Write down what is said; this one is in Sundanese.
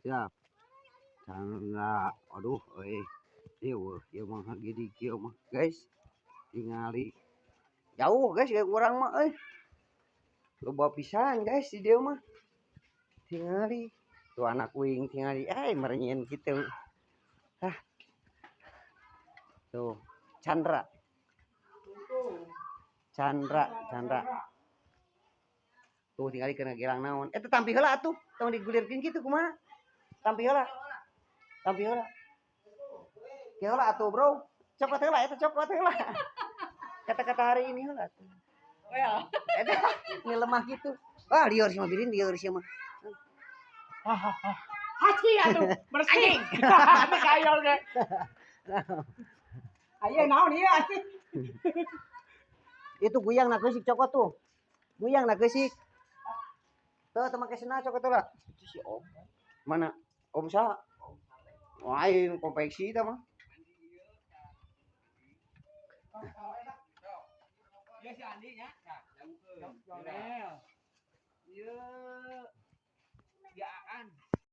Siap. Chandra, aduh euy. Ieu ieu mah gede kieu mah, guys. Tingali. Jauh guys kayak urang mah euy. Loba pisan guys di dieu mah. Tingali. Tuh anak uing tingali, eh merenyin gitu. Hah. Tuh, Chandra. Chandra, Chandra. Tuh tingali kena gelang naon. Eta tampi heula atuh, tong digulirkeun kitu kumaha? Tampi heula. Tampi heula. Ki heula atuh, Bro. Cokot heula eta cokot heula. Kata-kata hari ini heula atuh. Oh ya. Eta ini lemah gitu. Wah, lieur sih mah birin lieur sih mah. Haji atuh, bersih. Teu kayo ge. Aya naon ieu anjing? Itu guyang na keusik cokot tuh. Guyang na keusik. Tuh, teu make sendal cokot heula. Itu si Om. Mana? Om saha? Lain konveksi eta mah. Ieu si Andi nya. Jonel. Ieu.